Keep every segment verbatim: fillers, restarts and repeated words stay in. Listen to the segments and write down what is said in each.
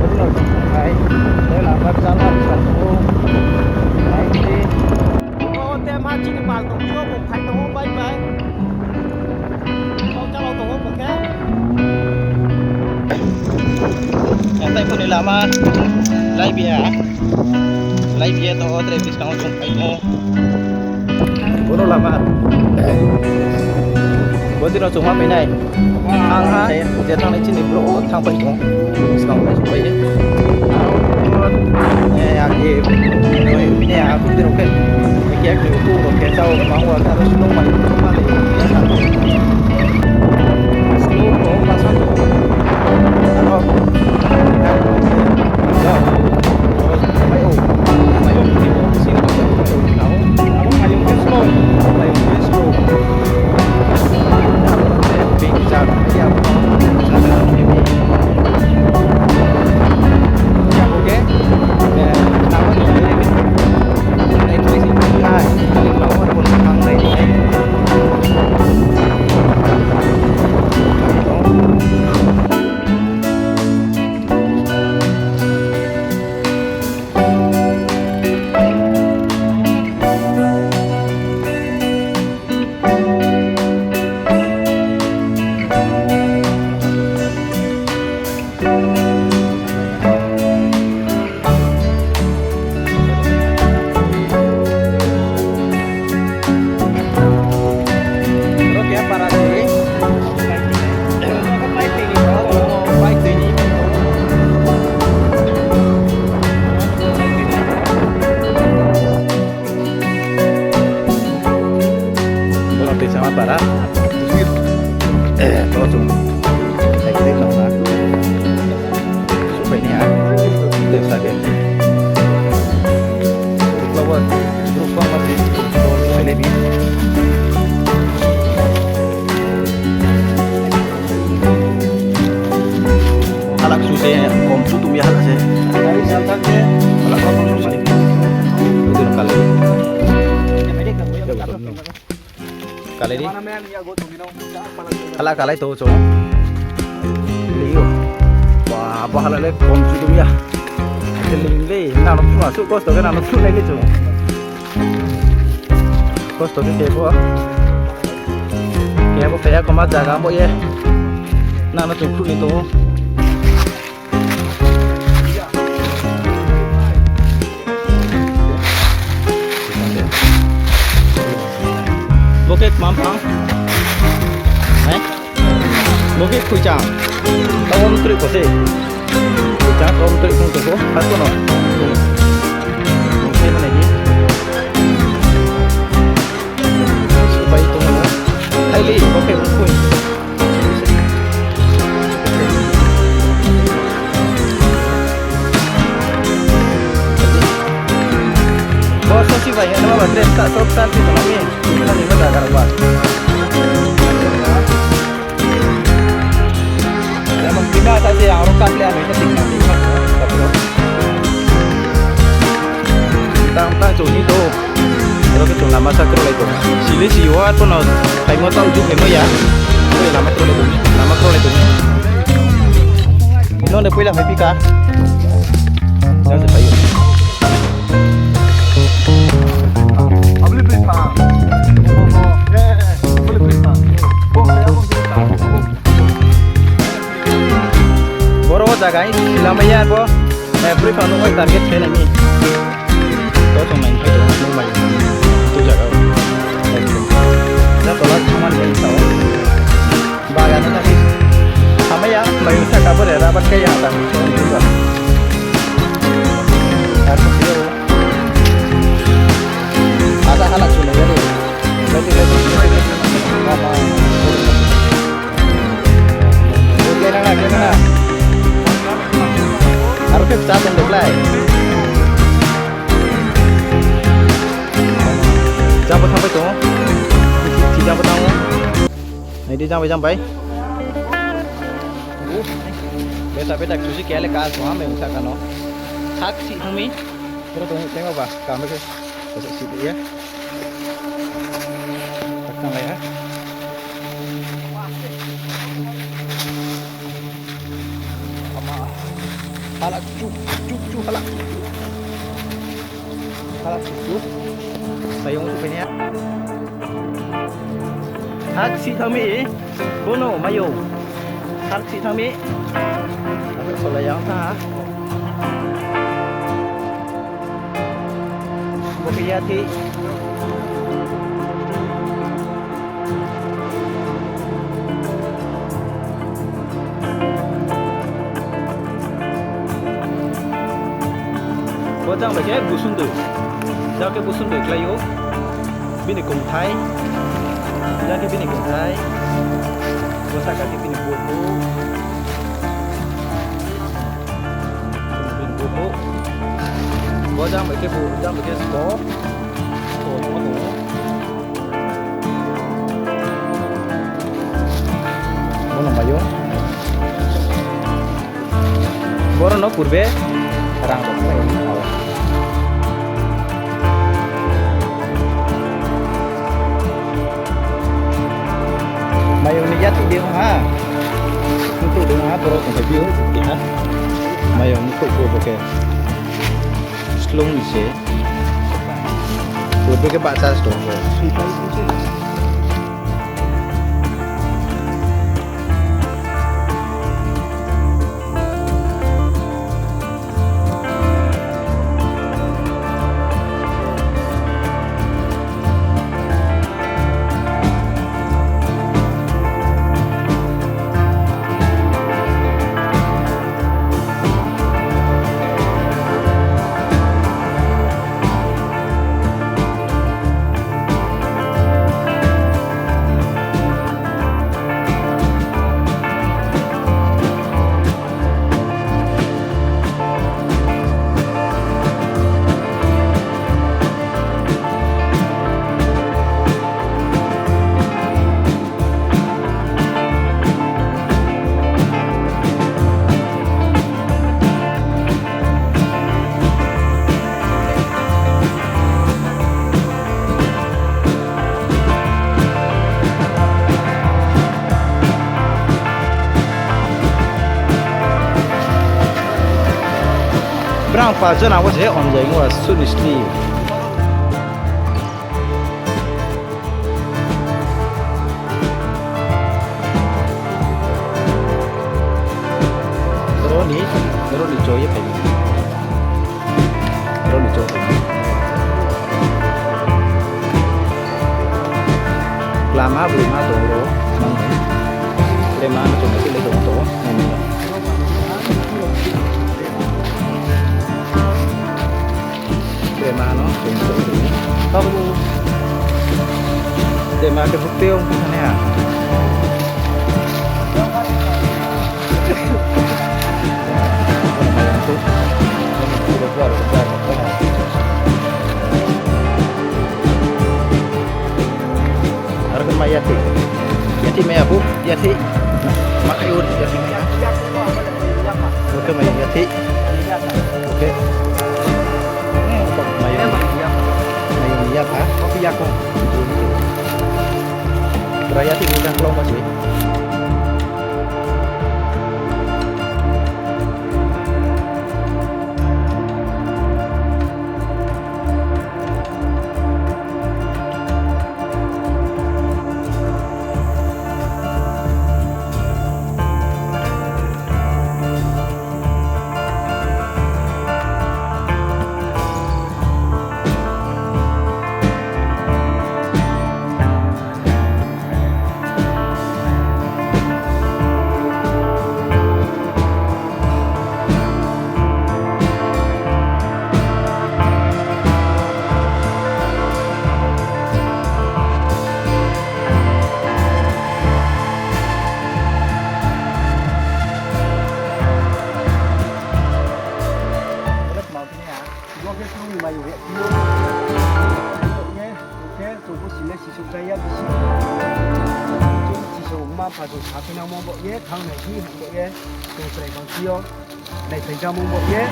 Boro no chung phai, tei lama chal ha chal tong ou. Nai di. O te ma chini pal tong phi o, bung phai tong ou, bye bye. Kau chalo tong ou, bung khe. Yang tai phone ni lama, lai bia. Lai bia to, o tre buskang o chung phai tong ou. Boro lama. Bo dino chung ma phai nai. Ang ha, je thanng nai chini bro, o thanng phai tong. Skang phai tong phai. Eh, ake, noi, ne, aku dino ke. Ake, aku tu, ke, chao, ma, wa, ka, ro, sung, ma, ma, de, ya, sa. Sung, ko, ma, sa, ko. Ano. Ya, ya. Bono tui sama para. Eh, to chung. Hai kiri no na. Supai ni ha. Desa ke. Flower. Group ko mati. Ini ni. Halak su se, kom su tum ya halak se. Halak kom su se. Itu kali. Kali ni. Halak kalai to chung. Liu. Wah, apa halak le kom su tum ya. Keling le, nang no pura su kosto ke nang no pura le chung. Kosto khe kebo. Kebo kaya koma jaga bo ye. Nang no chung khruh ni tong ou. Bo khe tma bphang? Hai? Bo khe khuichang. Tao no troi kho se. Khuichang tao no troi kho tong kho. Hako no. Bung khe mane ni. Supai tong ou. Thaili, bo khe bung khui. Bo sosi bai, ano ba dress ta, sok ta, si tong mi. Ini ni ma jaga ba. Lemon tea na ta se aro cup le ano ita tingna tingna. Tang tang chung ni to. Aro khe chung lama sa krolai tong. Sili si yo ar pono phaimo tang ju phaimo ya. Oi lama krolai tong. Lama krolai tong. Ino ne poila phai phi ka. Jang se phai yo. Abli bri pha. Abli bri pha. Boro wo jaga hing sila mai ya bo. Eh, bri pha no oi target khe nai mi. To song nai phai to no mai. Tu jaga. Ja tola thangman bai sao. Bagan no nai. Hamai ya, mai sa ka bo re rabat khe ya ta. Ar ko yo. Ada halak sini ya. Lagi, lagi, lagi. Apa? Oke, nana, oke, nana. Aro khe sa tong doklai. Jabo thangbai tong. Jabo tang. Nai di jang bai jang bai. Beta beta kusi kele ka so ha meng sa kano. Thak si humi. Boro tong tengma ba kame ke. Basa si ya. Takang lai ha. Hala chu, chu, chu, hala chu, chu. Hala chu, chu. Sayong tu kanya. Hak si thang mi. Bono mayo. Hak si thang mi. Aku sola yang tha. Bo khe yathi. Bo jang bai khe busundoi. Jang khe busundoi khlai ou. Bini kongthai. Jang khe bini kongthai. Bo sahka khe bini bubu. Bini bubu. Bo jang bai khe bu, jang bai khe sko. Sko, sko, sko. Bono mayo. Boro no purbe rang rok. Mayong ni yathi de ha. Mutu de ha, boro tong bi ha. Mayong mutu ko bo khe. Slung ni se. Bo khe bahcha se tong. Brang pa jona wo se omjai ngo suh ni sni. Roni, roni cho ye phai. Roni cho phai. Lama buma dong ro, mang. Lema no chung khe le dong to, nai ni. Lema no chung to. Kamu. Lema khe bukti ong kane ha. Aro khe mai yathi. Yathi mai ya bu, yathi. Ma khe ur, yathi mai ya. Aro khe mai yathi. Oke. Mai ya. Mai ya pha. Kopi ya ko. Bra yathi ni jang klong ma se. Bo khe chung mai ye, bo khe chung bo sile sisouh jaya bisi. Chung sisouh ma pha chung saphi nangmo bo ye, thanng nai si bo ye, chung chrai bang si yo, nai phai jamo bo ye,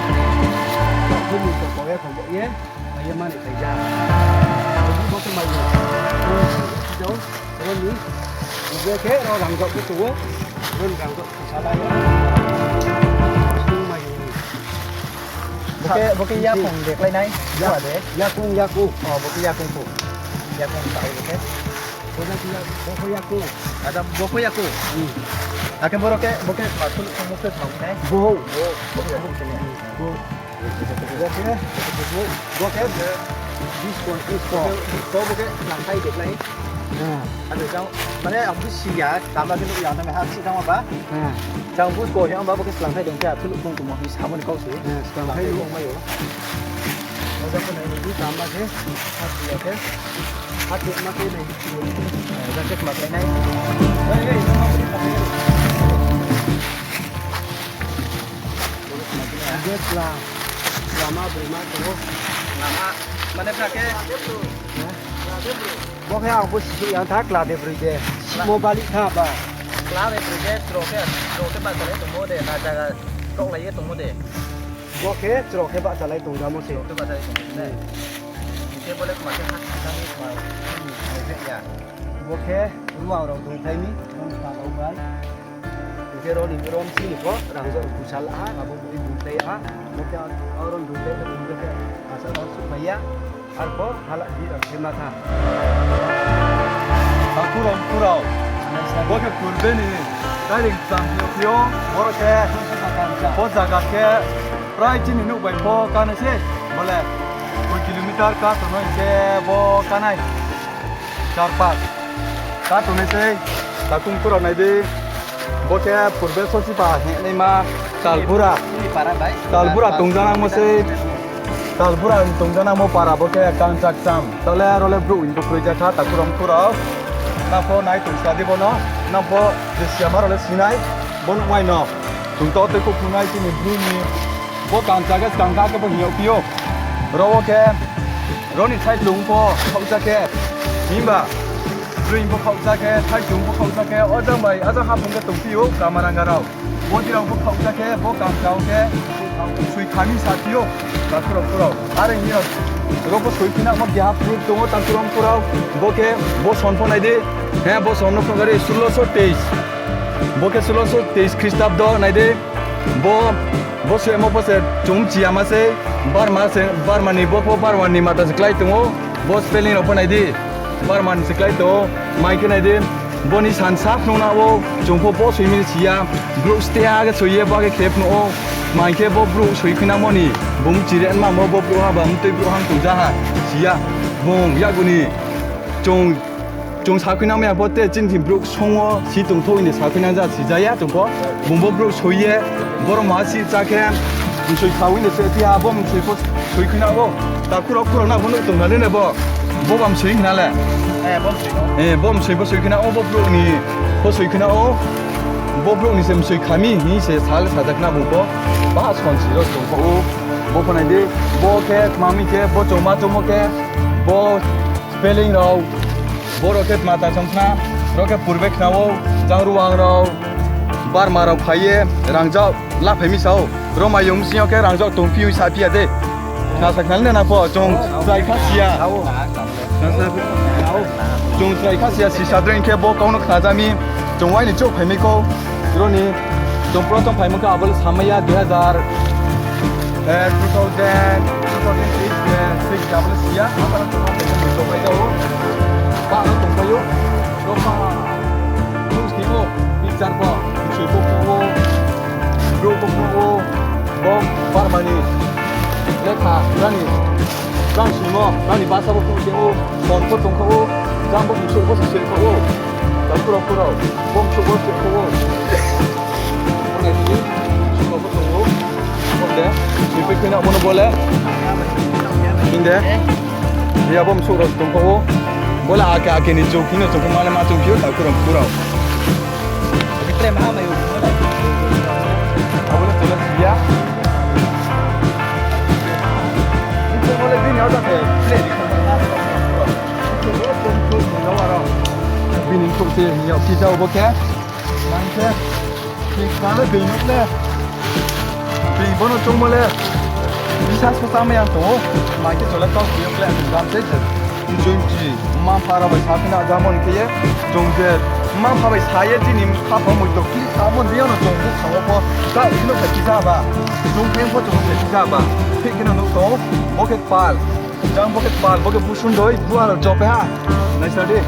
chung ni to bo ye, phang bo ye, phai ye ma nai phai ja. Bo khe mai ye, chung si jao, bo ni, bo khe ro rang jao bo tong ou, ro rang jao salai, chung mai ye. Bo khe yakoung de klái nai. Yakoung, yakoung. O, bo khe yakoung pho. Yakoung ta bo khe. Bo khe yakoung. Ada, bo khe yakoung. Akhe boro khe, bo khe ma thuluh khe mo khe ma nai. Bo khe, bo khe, bo khe, bo khe, bo khe, bo khe slangthai de klái. Ado jang, mane ang bo si ya, tama khe nuh ya, tama ha si tama ba. Jang bo ko he ang ba, bo khe slangthai dong khe, thuluh kong tongmo, ni samo ni kau se. Slangthai dong mai o. Oja ko nai ni tama khe, ha si ya khe, ha si ma khe nai. Oja khe ma khe nai. Lama, lama, mane bra khe. Bo khe ang bo si ya tha, kla de broi de. Mo balik tha ba. Kla de broi de, chro khe, chro khe ba chalai tongmo de, na jaga krohlai ye tongmo de. Bo khe chro khe ba chalai tong jamo se. Chro khe ba chalai tong jamo se. Hing khe bo le kma khe ha si tha ni kma, hmm, ya. Bo khe ruang rao tongthai ni, ruang rao bai. Hing khe ro ni rom si ni pho rangzag kusa la ha, abo boi bung tei ha. Bo khe aro bung tei ha, bung khe asa rao suh bai ya. Arpho hala di rao khe ma tha. Takhu rao, mkhu rao. Bo khe purbe ni Kairing cham hing yo phi ou. Boro khe, bo zaga khe, prai chini nouh bai pho kánai se. Bo le, dui kilometer ká tongnai khe bo kánai. Char pas. Ká tongnai sei, takhu mkhu rao nai di. Bo khe purbe sosiba hingnaima Talbura. Talbura tongjanangmo sei. Talbura tongjanangmo para bo khe Kangchakcham. Tao le aro le brouh hing bo kroi ja kha, takhu rao mkhu rao. Nang pho nai tong sa di bo no. Nang pho je siama rao le sinai. Bo nuh mai no. Chung to tei kho phunai chini bru ni. Bo kangcha khe skang kha khe bo hing yag phi ou. Ro wo khe, ro ni thaitlung pho khaohcha khe, himba, broi pho khaohcha khe, thaitlung pho khaohcha khe, o jang bai, a jang haphung khe tongphi ou, kamaranga rao. Bo di rao pho khaohcha khe, bo kangcha wo khe, soi kha mi sa phi ou, takhu rao mkhu rao. Are hing ye, ro pho soi phi nangmo keha proof tong ou, takhu rao mkhu rao. Bo khe, bo son pho nai di, he, bo son no phnuh kha di, sulosho teis. Bo khe sulosho teis Khristabdo nai di. Bo, bo soimo pho se chung mchi ya ma sei, Burma se, Burma ni bo pho Burma ni mata se klái tong ou, bo spelling rao pho nai di, Burma ni se klái tong ou, mai khe nai di, bo ni sansa phnuh na ou, chung pho bo soi mi si ya, brouh ste ha khe soi ye bo khe khe phnuh ou, mai khe bo brouh soi khuinangmo ni, bung mchi re nma mo bo brouh ha ba mtui brouh hang tong ja ha, si ya, bung yakgu ni, chung, chung sakhuinang mai ya pho te chini thing brouh song wo si tongthou hing de sakhuinang ja si ja ya chung pho. Bung bo brouh soi ye, boro maha si chá khe, msoi kha hing de se phi ha, bo msoi pho soi khuinang ou. Takhu rao mkhu rao nang pho nuh tong na le ne bo. Bo ba msoi khna le. E, bo msoi pho soi khuinang ou, bo brouh ni pho soi khuinang ou. Bo brouh ni se msoi kha mi hing se sa le sa ja khna bung pho. Ba son si ro chung pho ou. Bo pho nai di. Bo khe tma mi khe, bo chung ma chung mo khe. Bo spelling rao, boro khe tma ta chong khna, ro khe purbe khna ou, jang ruang rao, Burma rao phai ye, rangzag, laphai mi sa ou, ro mayong bsing yo khe rangzag tongphi ou sa phi ya de. Khna sa khna le na pho, chung chrai kha si ya. Chung chrai kha si ya, si sa dreng khe bo kau no khna ja mi, chung wai ni chouh phai mi kau, ro ni, chung prothom phaimo khe abo le samai ya, dui hazar, eh, two thousand, two thousand eight, eh, six abo le si ya, abo le tongma tongma ni tongmai ja ou. Ba no tongpai ou, tongma, news ni ou, bichar pho, msoi pho pho ou, brouh pho pho ou, bo Burma ni lekha, rani, rang simo, rani basa pho pho ou, phone pho tongkha ou, jang bo msoi pho se soi kha ou, takhu rao mkhu rao, bo msoi pho soi kha ou. Bo nai di, msoi pho tong ou, bo de, soi phi khe na bo no bo le, hing de, ya bo msoi rao tongkha ou, bo le ake ake ni chouh hing no chung pho ma le ma chung phi ou, takhu rao mkhu rao. Abo le tole si ya. Bini khouh se hing yag phi ja ou bo khe. Mang khe, bini kha le bini le. Bini bo no choungmo le. Bisas pho chámai ya tong ou. Mang khe chung le kau si yo kle, bam se je. Mchoi mchi, mma mpha rao bai sa phi na jamo ni khe ye. Chung je Ma pha bai sa ye chini khaphang moi to ki samo ni yo no chung bu samo pho. Ta ino sa ki ja ba. Chung pheng pho chung sa ki ja ba. Thik khe no nuk tong. Bo khe pal. Jang bo khe pal, bo khe busundoi, buar rao chopai ha. Naisa di.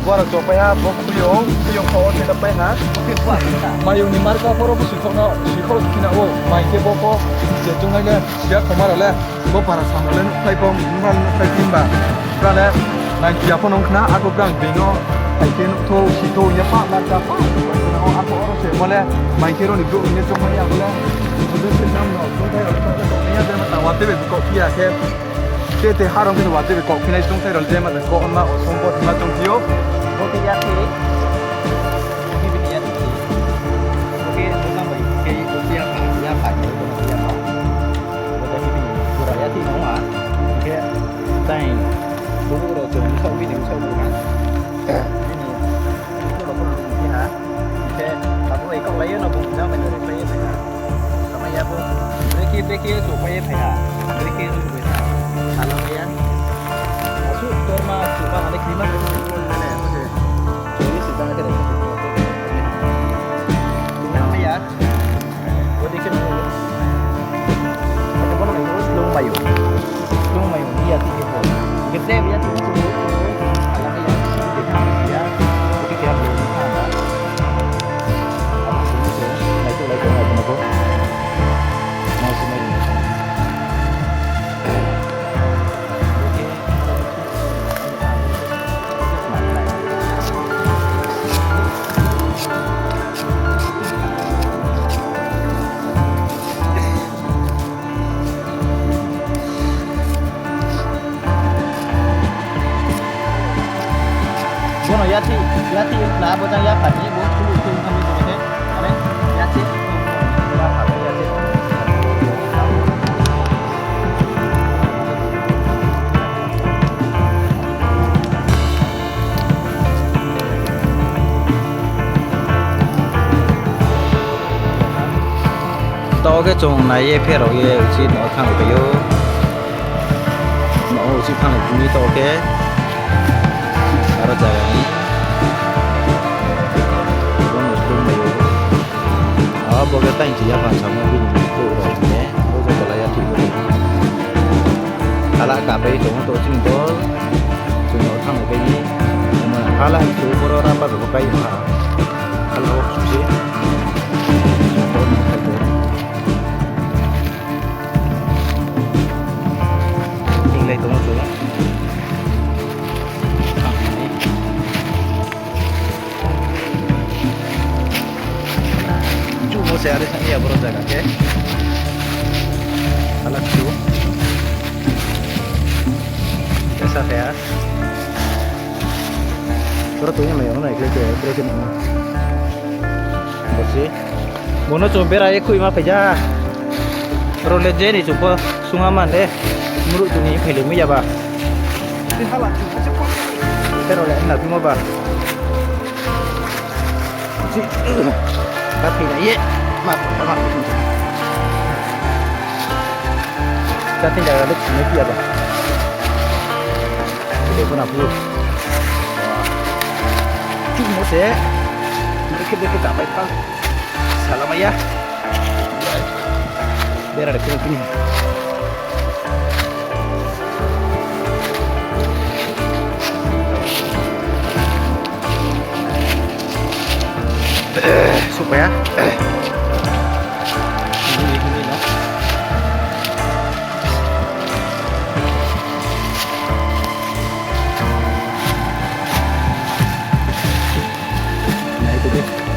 Buar rao chopai ha, bo kuyong, kuyong kho o thai pai ha. Mayung ni marka poro bo suikhouh na, suikhouh khina o, mai khe bo pho, je chung nai le, siya khoma rao le. Bo para samung le nuhkhlai pho, nuhkhlai, nuhkhlai phi ba. Bra le, nai ya pho nung khna, ako brang bino, hai khe nuhthou, sithou, ya pha, ma cha pha. Ako oro se, bo le, mai khe ro ni brouh ni le chongmai ya bo le. Bo se nam no, chongthai rao le, ya je ma ta wa tebe buko phi ya khe. Te te harong khe wa tebe kok phinai chongthai rao le je ma ta kok ma o song bo ma chong phi o. Bo khe ya khe. Bo khe bini ya khe. Bo khe bo tang bai khe bo khe ya pha, ya pha, ya pha. Bo khe bini pura ya khe no ha. Khe tai buru rao chung bsa bini bsa bu ha. Bini buru rao pho bini ha. Khe abo bai kok lai yo no bung jang bai no ri pai ye phai ha. Samai ya bo. Brekhe brekhe chopai ye phai ha. Brekhe ru bai ha. Sala mai ya. Asu torma chuba hale krima bai phai ha. Choli se jang khe ri. Samai ya. Bodi khe no. Abo no nai slung mai yo. Slung mai yo, ya ti khe bo. Khe te ya ti khe bo. Ala khe ya ti khe bo. Ya. Bodi khe ya bo. Nai to lai to nai to bo. Nai to nai to. Bono yati, yati na bo jang yapha ni bo khulu khulu thang ni bo khe, mane yati, yapha ni yati. Taoh khe chung nai ye pherao ye uchih no thanng pai ou. No uchih thanng ni to khe. Aro jaga ni. Bo no tong bai ou. Abo khe tang chi ya pha samo bini to rao ne. Bo je tala ya thik bo. Hala ka pai tong to chini dol. Chung no thanng pai ni. Hala chu boro ramba bo kai ha. Hala o chu se. Chung boro no khai to. Hinglai tong ou chung. Chumo se are sani ya boro jaga khe. Hala chu. Esa khe ya. Boro tong ya mai ya no nai khe khe boro khe no. Bo se. Bono chung bera ye khuima phai ja. Rao le je ni chung pho sungha man le. Mruh chung ni phai le mai ya ba. Bera le na phimo ba. Ka phai na ye. Ma, ma. Ka phai na le chung ni phi ya ba. Bede pho na phu. Chumo se. Brekhe brekhe ka pai pha. Sala mai ya. Bera de kini kini. Supaya. Hindi, hindi, no? Nah, itu dia.